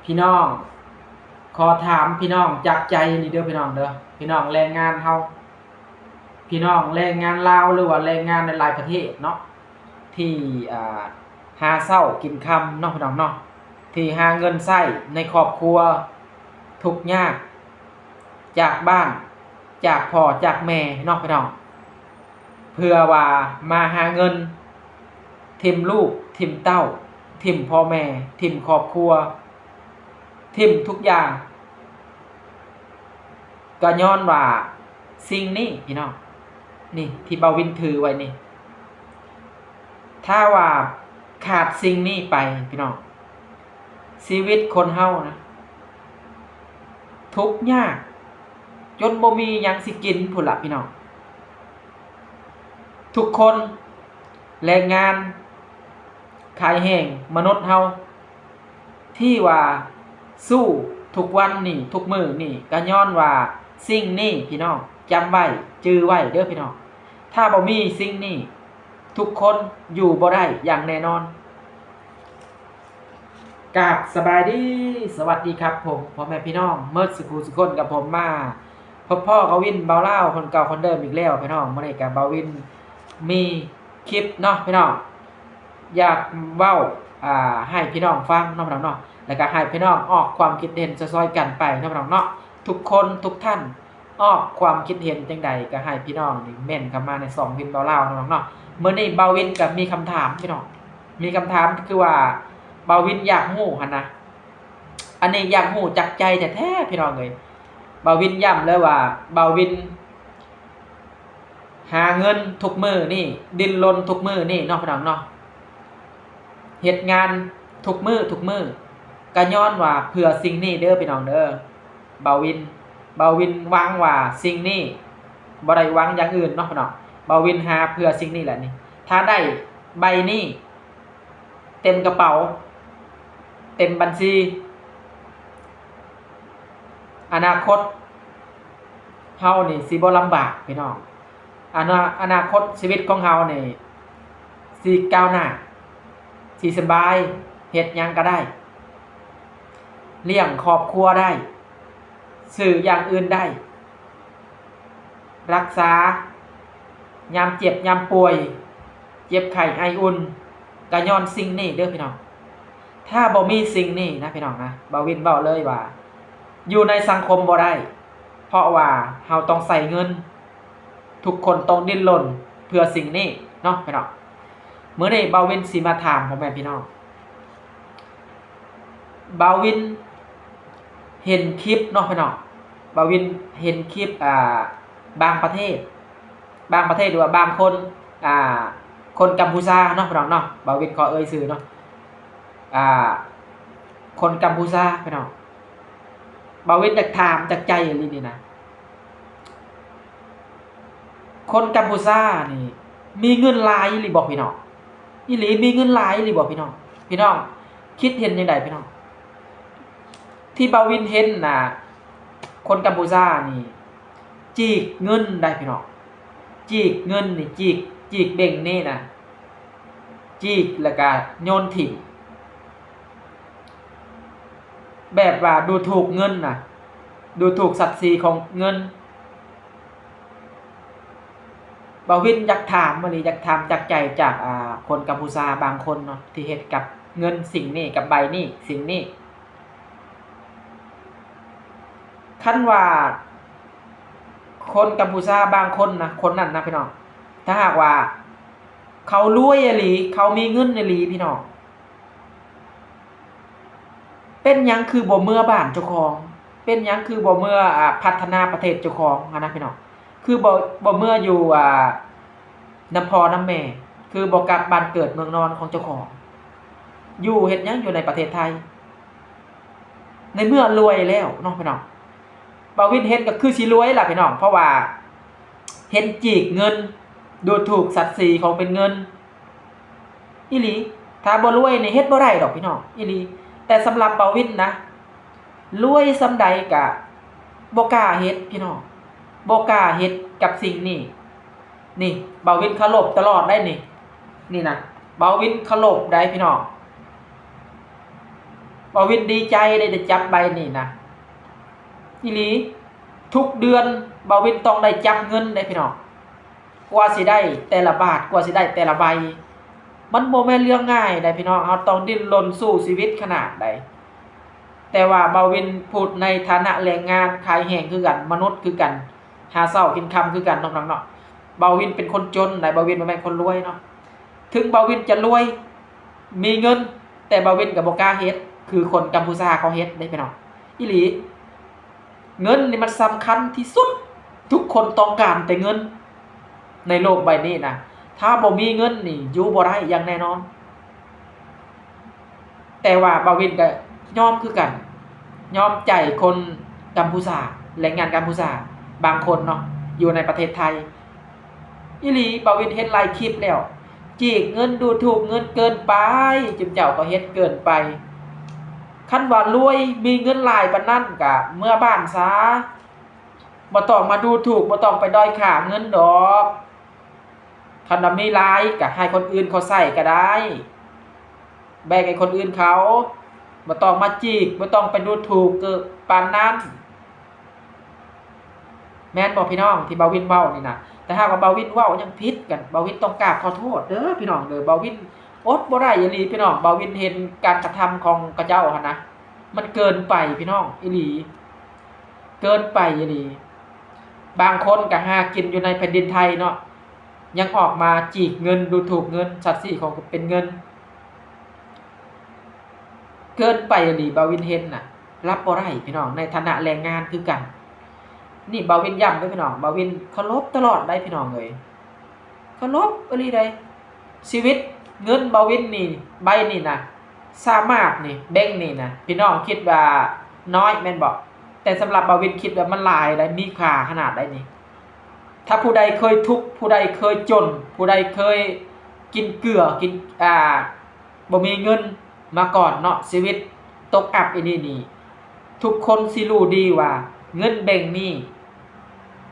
ພີ່ນ້ອງ ຂໍຖາມພີ່ນ້ອງຈາກໃຈນີ້ເດີພີ່ນ້ອງເດີ ພີ່ນ້ອງແຮງງານເຮົາ ພີ່ນ້ອງແຮງງານລາວ ຫຼືວ່າແຮງງານໃນຫຼາຍປະເທດເນາະ ທີ່ ອ່າ ຫາເຊົ້າກິນຄ່ຳເນາະ ພີ່ນ້ອງເນາະ ທີ່ຫາເງິນໃຊ້ໃນຄອບຄົວ ທຸກຍາກ ຈາກບ້ານ ຈາກພໍ່ຈາກແມ່ເນາະ ພີ່ນ້ອງ ເພື່ອວ່າມາຫາເງິນ ຖິ້ມລູກ ຖິ້ມເຕົ້າ ຖິ້ມພໍ່ແມ່ ຖິ້ມຄອບຄົວ ຖິ້ມທຸກຢ່າງ ກໍຍ້ອນວ່າສິ່ງນີ້ ພີ່ນ້ອງ ນີ້ທີ່ບ່າວວິນຖືໄວ້ນີ້ ຖ້າວ່າຂາດສິ່ງນີ້ໄປ ພີ່ນ້ອງ ຊີວິດຄົນເຮົານະ ທຸກຍາກ ຈົນບໍ່ມີຫຍັງຊິກິນພຸ້ນລະ ພີ່ນ້ອງ ທຸກຄົນ ແຮງງານ ຂາຍແຮງມະນຸດເຮົາ ທີ່ວ່າສູ້ທຸກວັນນີ້ ທຸກມື້ນີ້ ກໍຍ້ອນວ່າສິ່ງນີ້ ພີ່ນ້ອງ ຈຳໄວ້ ຈື່ໄວ້ເດີ ພີ່ນ້ອງ ຖ້າບໍ່ມີສິ່ງນີ້ ທຸກຄົນຢູ່ບໍ່ໄດ້ຢ່າງແນ່ນອນ. ກາບສະບາຍດີ ສະຫວັດດີຄັບຜົມ ພໍ່ແມ່ພີ່ນ້ອງເໝິດສຸຂູສຸຄົນ ກັບຜົມມາພົບພໍ້ກັບວິນ ບ່າວລາວຄົນເກົ່າຄົນເດີມອີກແລ້ວ ພີ່ນ້ອງ ມື້ນີ້ກໍບ່າວວິນມີຄລິບເນາະ ພີ່ນ້ອງ ຢາກເວົ້າ ອ່າ ໃຫ້ພີ່ນ້ອງຟັງເນາະ ພີ່ນ້ອງເນາະ ແລ້ວກໍໃຫ້ພີ່ນ້ອງອອກຄວາມຄິດເຫັນຊ່ອຍໆກັນໄປເນາະ ພີ່ນ້ອງເນາະ ທຸກຄົນທຸກທ່ານ ອອກຄວາມຄິດເຫັນຈັ່ງໃດ ກໍໃຫ້ພີ່ນ້ອງນີ້ເມັ້ນເຂົ້າມາໃນຊ່ອງວິນເວົ້າລາວເນາະ ພີ່ນ້ອງເນາະ ມື້ນີ້ບ່າວວິນກໍມີຄຳຖາມ ພີ່ນ້ອງ ມີຄຳຖາມຄືວ່າບ່າວວິນຢາກຮູ້ຫັ້ນນະ ອັນນີ້ຢາກຮູ້ຈາກໃຈແທ້ໆ ພີ່ນ້ອງເອີຍ ບ່າວວິນຢ້ຳເລີຍວ່າບ່າວວິນຫາເງິນທຸກມື້ນີ້ ດີ້ນລົນທຸກມື້ນີ້ເນາະ ພີ່ນ້ອງເນາະ ເຮັດງານທຸກມື້ ທຸກມື້ ກໍຍ້ອນວ່າເພື່ອສິ່ງນີ້ເດີ ພີ່ນ້ອງເດີ ບ່າວວິນ ບ່າວວິນຫວັງວ່າສິ່ງນີ້ ບໍ່ໄດ້ຫວັງຢ່າງອື່ນເນາະ ພີ່ນ້ອງ ບ່າວວິນຫາເພື່ອສິ່ງນີ້ແຫຼະນີ້ ຖ້າໄດ້ໃບນີ້ເຕັມກະເປົາ ເຕັມບັນຊີ ອະນາຄົດເຮົານີ້ຊິບໍ່ລຳບາກ ພີ່ນ້ອງ ອະນາ ອະນາຄົດຊີວິດຂອງເຮົານີ້ຊິກ້າວໜ້າ ຊິສະບາຍ ເຮັດຫຍັງກໍໄດ້ ລ້ຽງຄອບຄົວໄດ້ ຊື້ຢ່າງອື່ນໄດ້ ຮັກສາຍາມເຈັບຍາມປ່ວຍ ເຈັບໄຂ້ໄອອຸ່ນ ກໍຍ້ອນສິ່ງນີ້ເດີ ພີ່ນ້ອງ ຖ້າບໍ່ມີສິ່ງນີ້ນະ ພີ່ນ້ອງນະ ບ່າວວິນເວົ້າເລີຍວ່າ ຢູ່ໃນສັງຄົມບໍ່ໄດ້ ເພາະວ່າເຮົາຕ້ອງໃຊ້ເງິນ ທຸກຄົນຕ້ອງດີ້ນລົນເພື່ອສິ່ງນີ້ເນາະ ພີ່ນ້ອງ ມື້ນີ້ບ່າວວິນຊິມາຖາມພໍ່ແມ່ພີ່ນ້ອງ ບ່າວວິນເຫັນຄລິບເນາະ ພີ່ນ້ອງ ບ່າວວິນເຫັນຄລິບ ອ່າ ບາງປະເທດ ບາງປະເທດ ຫຼືວ່າບາງຄົນ ອ່າ ຄົນກຳພູຊາເນາະ ພີ່ນ້ອງເນາະ ບ່າວວິນຂໍເອີ່ຍຊື່ເນາະ ອ່າ ຄົນກຳພູຊາ ພີ່ນ້ອງ ບ່າວວິນຢາກຖາມຈາກໃຈອີ່ຫຼີນີ້ນະ ຄົນກຳພູຊານີ້ມີເງິນຫຼາຍອີ່ຫຼີບໍ່ ພີ່ນ້ອງ? ອີ່ຫຼີ ມີເງິນຫຼາຍອີ່ຫຼີບໍ່ ພີ່ນ້ອງ? ພີ່ນ້ອງຄິດເຫັນຈັ່ງໃດ ພີ່ນ້ອງ? ທີ່ບ່າວວິນເຫັນນະ ຄົນກຳພູຊານີ້ຈີກເງິນໄດ໋ ພີ່ນ້ອງ ຈີກເງິນນີ້ ຈີກ ຈີກເບັງນີ້ນະ ຈີກແລ້ວກະໂຍນຖິ້ມ ແບບວ່າດູຖູກເງິນນະ ດູຖູກສັກສີຂອງເງິນ. ບ່າວວິນຢາກຖາມມື້ນີ້ ຢາກຖາມຈາກໃຈ ຈາກ ອ່າ ຄົນກຳພູຊາບາງຄົນເນາະ ທີ່ເຮັດກັບເງິນສິ່ງນີ້ ກັບໃບນີ້ ສິ່ງນີ້ ຄັນວ່າຄົນກຳພູຊາບາງຄົນນະ ຄົນນັ້ນນະ ພີ່ນ້ອງ ຖ້າຫາກວ່າເຂົາລວຍອີ່ຫຼີ ເຂົາມີເງິນອີ່ຫຼີ ພີ່ນ້ອງ ເປັນຫຍັງຄືບໍ່ເມືອບ້ານເຈົ້າຂອງ? ເປັນຫຍັງຄືບໍ່ເມືອ ອາ ພັດທະນາປະເທດເຈົ້າຂອງຫັ້ນນະ ພີ່ນ້ອງ? ຄືບໍ່ ບໍ່ເມືອຢູ່ ອາ ນຳພໍ່ນຳແມ່? ຄືບໍ່ກັບບ້ານເກີດເມືອງນອນຂອງເຈົ້າຂອງ? ຢູ່ເຮັດຫຍັງຢູ່ໃນປະເທດໄທ? ໃນເມື່ອລວຍແລ້ວເນາະ ພີ່ນ້ອງ, ບ່າວວິນເຫັນກໍຄືຊິລວຍລະ ພີ່ນ້ອງ, ເພາະວ່າເຫັນຈີກເງິນ, ດູຖູກສັກສີຂອງເປັນເງິນ. ອີ່ຫຼີ, ຖ້າບໍ່ລວຍນີ້ເຮັດບໍ່ໄດ້ດອກພີ່ນ້ອງ, ອີ່ຫຼີ. ແຕ່ສຳລັບບ່າວວິນນະ, ລວຍສ່ຳໃດກະບໍ່ກ້າເຮັດພີ່ນ້ອງ, ບໍ່ກ້າເຮັດກັບສິ່ງນີ້. ນີ້ ບ່າວວິນເຄົາລົບຕະຫຼອດໄດ໋ນີ້, ນີ້ນະ ບ່າວວິນເຄົາລົບໄດ໋ພີ່ນ້ອງ. ບ່າວວິນດີໃຈໄດ້ ໄດ້ຈັບໃບນີ້ນະ ອີ່ຫຼີ. ທຸກເດືອນບ່າວວິນຕ້ອງໄດ້ຈັບເງິນເດ້ພີ່ນ້ອງ ກວ່າຊິໄດ້ແຕ່ລະບາດ ກວ່າຊິໄດ້ແຕ່ລະໃບ ມັນບໍ່ແມ່ນເລື່ອງງ່າຍໃດ໋ພີ່ນ້ອງ. ເຮົາຕ້ອງດີ້ນລົນສູ້ຊີວິດຂະໜາດໃດ. ແຕ່ວ່າບ່າວວິນພູດໃນຖານະແຮງງານຂາຍແຮງຄືກັນ, ມະນຸດຄືກັນ, ຫາເຊົ້າກິນຄ່ຳຄືກັນເນາະພີ່ນ້ອງເນາະ. ບ່າວວິນເປັນຄົນຈົນໃດ໋, ບ່າວວິນບໍ່ແມ່ນຄົນລວຍເນາະ. ເຖິງບ່າວວິນຈະລວຍ, ມີເງິນ, ແຕ່ບ່າວວິນກໍບໍ່ກ້າເຮັດຄືຄົນກຳພູຊາເຂົາເຮັດເດ້ພີ່ນ້ອງ, ອີ່ຫຼີ. ເງິນນີ້ມັນສຳຄັນທີ່ສຸດ, ທຸກຄົນຕ້ອງການແຕ່ເງິນໃນໂລກໃບນີ້ນະ. ຖ້າບໍ່ມີເງິນນີ້ຢູ່ບໍ່ໄດ້ຢ່າງແນ່ນອນ. ແຕ່ວ່າບ່າວວິນກໍຍອມຄືກັນ, ຍອມໃຈຄົນກຳພູຊາ, ແຮງງານກຳພູຊາບາງຄົນເນາະ ຢູ່ໃນປະເທດໄທ. ອີ່ຫຼີ, ບ່າວວິນເຫັນຫຼາຍຄລິບແລ້ວ, ຈີກເງິນ, ດູຖູກເງິນເກີນໄປ, ຈຸມເຈົ້າກໍເຮັດເກີນໄປ. ຄັນວ່າລວຍ, ມີເງິນຫຼາຍປານນັ້ນ, ກະເມືອບ້ານຊາ, ບໍ່ຕ້ອງມາດູຖູກ, ບໍ່ຕ້ອງໄປດ້ອຍຄ່າເງິນດອກ. ຄັນວ່າມີຫຼາຍກໍໃຫ້ຄົນອື່ນເຂົາໃຊ້ກໍໄດ້, ແບ່ງໃຫ້ຄົນອື່ນເຂົາ, ບໍ່ຕ້ອງມາຈີກ, ບໍ່ຕ້ອງໄປດູຖູກເກີນປານນັ້ນ. ແມ່ນບໍ່ພີ່ນ້ອງ ທີ່ບ່າວວິນເວົ້ານີ້ນະ? ແຕ່ຫາກວ່າບ່າວວິນເວົ້າຫຍັງຜິດກັນ, ບ່າວວິນຕ້ອງກາບຂໍໂທດເດີພີ່ນ້ອງເດີ. ບ່າວວິນອົດບໍ່ໄດ້ອີ່ຫຼີພີ່ນ້ອງ, ບ່າວວິນເຫັນການກະທຳຂອງເຂົາເຈົ້າຫັ້ນນະ, ມັນເກີນໄປພີ່ນ້ອງ, ອີ່ຫຼີ. ເກີນໄປອີ່ຫຼີ. ບາງຄົນກໍຫາກິນຢູ່ໃນແຜ່ນດິນໄທເນາະ, ຍັງອອກມາຈີກເງິນ, ດູຖູກເງິນ, ສັດສີຂອງເປັນເງິນ. ເກີນໄປອີ່ຫຼີ, ບ່າວວິນເຫັນນະ, ຮັບບໍ່ໄດ້ພີ່ນ້ອງ, ໃນຖານະແຮງງານຄືກັນ. ນີ້ບ່າວວິນຢ້ຳເດີພີ່ນ້ອງ, ບ່າວວິນເຄົາລົບຕະຫຼອດໄດ໋ພີ່ນ້ອງເອີຍ. ເຄົາລົບອີ່ຫຼີໃດ໋. ຊີວິດເງິນບ່າວວິນນີ້ ໃບນີ້ນະ ສາມາດນີ້ ແບ່ງນີ້ນະ ພີ່ນ້ອງຄິດວ່ານ້ອຍແມ່ນບໍ່? ແຕ່ສຳລັບບ່າວວິນຄິດວ່າມັນຫຼາຍໃດ໋, ມີຄ່າຂະໜາດໃດ໋ນີ້. ຖ້າຜູ້ໃດເຄີຍທຸກ, ຜູ້ໃດເຄີຍຈົນ, ຜູ້ໃດເຄີຍກິນເກືອ, ກິນ ອ່າ ບໍ່ມີເງິນມາກ່ອນເນາະ, ຊີວິດຕົກອັບອີ່ນີ້ນີ້ ທຸກຄົນຊິຮູ້ດີວ່າເງິນແບ່ງນີ້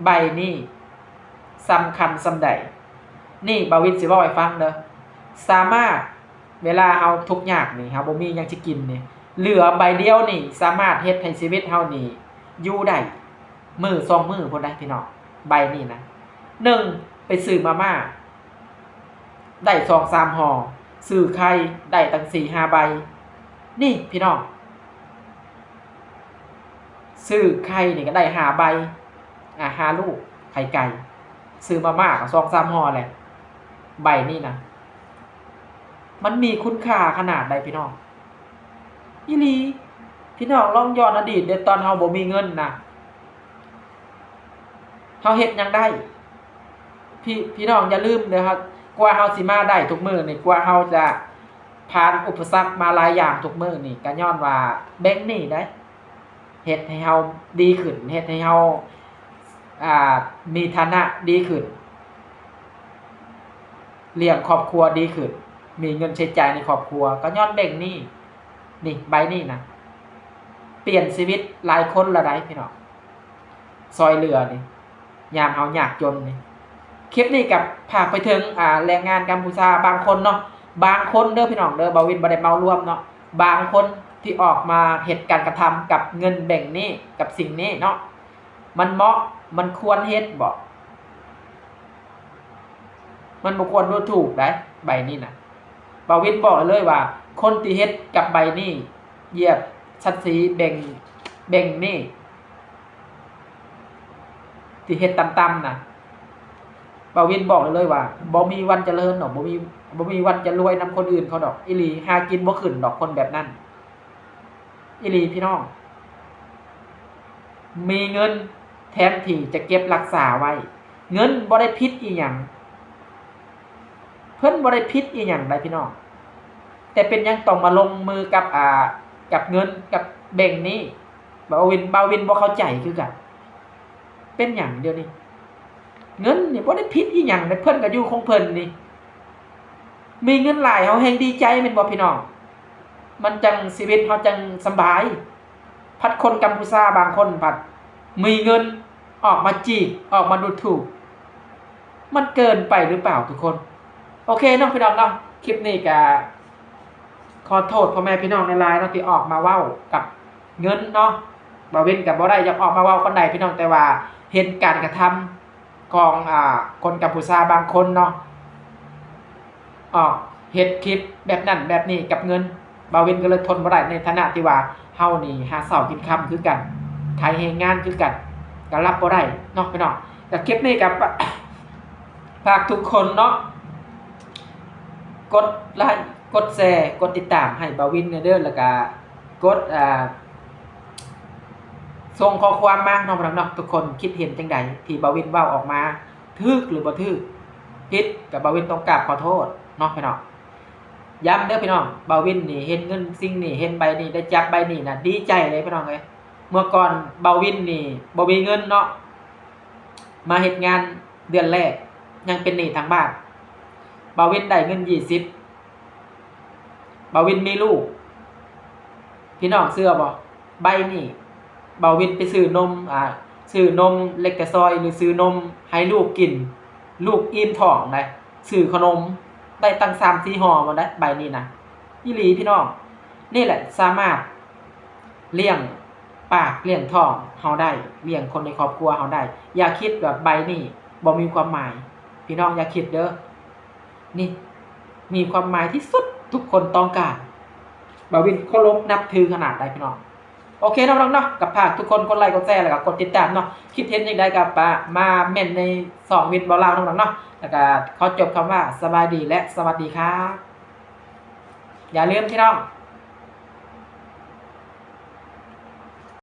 ໃບນີ້ສຳຄັນສ່ຳໃດ. ນີ້ບ່າວວິນຊິເວົ້າໃຫ້ຟັງເດີ, ສາມາດ ເວລາເຮົາທຸກຍາກນີ້ ເຮົາບໍ່ມີຫຍັງຊິກິນນີ້ ເຫຼືອໃບດຽວນີ້ ສາມາດເຮັດໃຫ້ຊີວິດເຮົານີ້ຢູ່ໄດ້ມື້ສອງມື້ພຸ້ນໄດ໋ພີ່ນ້ອງ. ໃບນີ້ນະ ໜຶ່ງ ໄປຊື້ມາມ່າ ໄດ້ສອງສາມຫໍ່, ຊື້ໄຂ່ໄດ້ຕັ້ງສີ່ຫ້າໃບ. ນີ້ພີ່ນ້ອງ, ຊື້ໄຂ່ນີ້ກໍໄດ້ຫ້າໃບ, ອ່າ ຫ້າລູກໄຂ່ໄກ່, ຊື້ມາມ່າກໍສອງສາມຫໍ່ແຫຼະ. ໃບນີ້ນະ ມັນມີຄຸນຄ່າຂະໜາດໃດພີ່ນ້ອງ? ອີ່ຫຼີ, ພີ່ນ້ອງລອງຍ້ອນອະດີດເດີ, ຕອນເຮົາບໍ່ມີເງິນນະ ເຮົາເຮັດຫຍັງໄດ້? ພີ່ ພີ່ນ້ອງຢ່າລືມເດີ, ເຮົາ ກວ່າເຮົາຊິມາໄດ້ທຸກມື້ນີ້, ກວ່າເຮົາຈະຜ່ານອຸປະສັກມາຫຼາຍຢ່າງທຸກມື້ນີ້, ກໍຍ້ອນວ່າແບ່ງໜີ້ໄດ໋. ເຮັດໃຫ້ເຮົາດີຂຶ້ນ, ເຮັດໃຫ້ເຮົາ ອ່າ ມີຖານະດີຂຶ້ນ, ລ້ຽງຄອບຄົວດີຂຶ້ນ, ມີເງິນໃຊ້ຈ່າຍໃນຄອບຄົວ ກໍຍ້ອນແບ່ງໜີ້. ນີ້ ໃບນີ້ນະ ປ່ຽນຊີວິດຫຼາຍຄົນລະໄດ໋ພີ່ນ້ອງ, ຊ່ອຍເຫຼືອນີ້ ຍາມເຮົາຍາກຈົນນີ້. ຄລິບນີ້ກໍຝາກໄປເຖິງ ອ່າ ແຮງງານກຳພູຊາບາງຄົນເນາະ, ບາງຄົນເດີພີ່ນ້ອງເດີ, ບ່າວວິນບໍ່ໄດ້ເໝົາລວມເນາະ, ບາງຄົນທີ່ອອກມາເຮັດການກະທຳກັບເງິນແບ່ງນີ້ ກັບສິ່ງນີ້ເນາະ, ມັນເໝາະ ມັນຄວນເຮັດບໍ່? ມັນບໍ່ຄວນດູຖູກໃດ໋ ໃບນີ້ນະ. ບ່າວວິນບອກເລີຍວ່າ ຄົນທີ່ເຮັດກັບໃບນີ້ ຢຽບສັດສີແບ່ງ ແບ່ງນີ້ ທີ່ເຮັດຕ່ຳໆນະ, ບ່າວວິນບອກໄດ້ເລີຍວ່າ ບໍ່ມີວັນຈະເລີນດອກ, ບໍ່ມີ ບໍ່ມີວັນຈະລວຍນຳຄົນອື່ນເຂົາດອກ. ອີ່ຫຼີ, ຫາກິນບໍ່ຂຶ້ນດອກຄົນແບບນັ້ນ. ອີ່ຫຼີພີ່ນ້ອງ, ມີເງິນແທນທີ່ຈະເກັບລັກສາໄວ້. ເງິນບໍ່ໄດ້ຜິດອີ່ຫຍັງ, ເພິ່ນບໍ່ໄດ້ຜິດອີ່ຫຍັງໃດ໋ພີ່ນ້ອງ, ແຕ່ເປັນຫຍັງຕ້ອງມາລົງມືກັບ ອ່າ ກັບເງິນ ກັບແບ່ງນີ້? ບ່າວວິນ ບ່າວວິນບໍ່ເຂົ້າໃຈຄືກັນ. ເປັນຫຍັງດຽວນີ້? ເງິນນີ້ບໍ່ໄດ້ຜິດອີ່ຫຍັງເດ້, ເພິ່ນກໍຢູ່ຂອງເພິ່ນນີ້. ມີເງິນຫຼາຍເຮົາແຮ່ງດີໃຈແມ່ນບໍ່ພີ່ນ້ອງ? ມັນຈັ່ງ ຊີວິດເຮົາຈັ່ງສຳບາຍ. ພັດຄົນກຳພູຊາບາງຄົນພັດມີເງິນອອກມາຈີກ ອອກມາດູຖູກ. ມັນເກີນໄປຫຼືເປົ່າທຸກຄົນ? ໂອເຄເນາະພີ່ນ້ອງເນາະ, ຄລິບນີ້ກະ ຂໍໂທດພໍ່ແມ່ພີ່ນ້ອງຫຼາຍໆເນາະ ທີ່ອອກມາເວົ້າກັບເງິນເນາະ. ບ່າວວິນກໍບໍ່ໄດ້ຢາກອອກມາເວົ້າປານໃດພີ່ນ້ອງ, ແຕ່ວ່າເຫັນການກະທຳຂອງ ອ່າ ຄົນກຳປູເຈຍບາງຄົນເນາະ ອອກເຮັດຄລິບແບບນັ້ນແບບນີ້ກັບເງິນ. ບ່າວວິນກໍເລີຍທົນບໍ່ໄດ້ ໃນຖານະທີ່ວ່າເຮົານີ້ຫາເຊົ້າກິນຄ່ຳຄືກັນ, ຂາຍແຮງງານຄືກັນ, ກໍຮັບບໍ່ໄດ້ເນາະພີ່ນ້ອງ. ກໍຄລິບນີ້ກໍ ຝາກທຸກຄົນເນາະ ກົດໄລ ກົດແຊ ກົດຕິດຕາມໃຫ້ບ່າວວິນແດ່ເດີ ແລ້ວກະກົດ ອ່າ ສົ່ງຂໍ້ຄວາມມາເນາະ ພີ່ນ້ອງເນາະ. ທຸກຄົນຄິດເຫັນຈັ່ງໃດທີ່ບ່າວວິນເວົ້າອອກມາ ຖືກຫຼືບໍ່ຖືກ? ຜິດກໍບ່າວວິນຕ້ອງກາບຂໍໂທດເນາະພີ່ນ້ອງ. ຢ້ຳເດີພີ່ນ້ອງ, ບ່າວວິນນີ້ເຫັນເງິນສິ່ງນີ້ ເຫັນໃບນີ້ ໄດ້ຈັບໃບນີ້ນະ ດີໃຈເລີຍພີ່ນ້ອງເອີຍ. ເມື່ອກ່ອນບ່າວວິນນີ້ບໍ່ມີເງິນເນາະ, ມາເຮັດງານເດືອນແລກຍັງເປັນໜີ້ທາງບ້ານ. ບ່າວວິນໄດ້ເງິນຊາວ ບ່າວວິນມີລູກ, ພີ່ນ້ອງເຊື່ອບໍ່? ໃບນີ້ບ່າວວິນໄປຊື້ນົມ ອ່າ ຊື້ນົມເລັກແຕຊອຍ ຫຼື ຊື້ນົມໃຫ້ລູກກິນ, ລູກອີ່ມທ້ອງໄດ໋, ຊື້ຂະໜົມໄດ້ຕັ້ງສາມສີ່ຫໍ່ພຸ້ນໄດ໋ ໃບນີ້ນະ. ອີ່ຫຼີພີ່ນ້ອງ, ນີ້ແຫຼະສາມາດລ້ຽງປາກລ້ຽງທ້ອງເຮົາໄດ້, ລ້ຽງຄົນໃນຄອບຄົວເຮົາໄດ້. ຢ່າຄິດວ່າໃບນີ້ບໍ່ມີຄວາມໝາຍ, ພີ່ນ້ອງຢ່າຄິດເດີ. ນີ້ມີຄວາມໝາຍທີ່ສຸດ ທຸກຄົນຕ້ອງການ. ບ່າວວິນເຄົາລົບນັບຖືຂະໜາດໃດພີ່ນ້ອງ. ໂອເຄເນາະພີ່ນ້ອງເນາະ, ກໍຝາກທຸກຄົນກົດໄລ ກົດແຊ ແລ້ວກໍກົດຕິດຕາມເນາະ. ຄິດເຫັນຈັ່ງໃດກໍປະ ມາເມັ້ນໃນຊ່ອງວິນເວົ້າລາວເນາະພີ່ນ້ອງເນາະ. ແລ້ວກໍຂໍຈົບຄຳວ່າ ສະບາຍດີ ແລະ ສະຫວັດດີຄັບ. ຢ່າລືມພີ່ນ້ອງ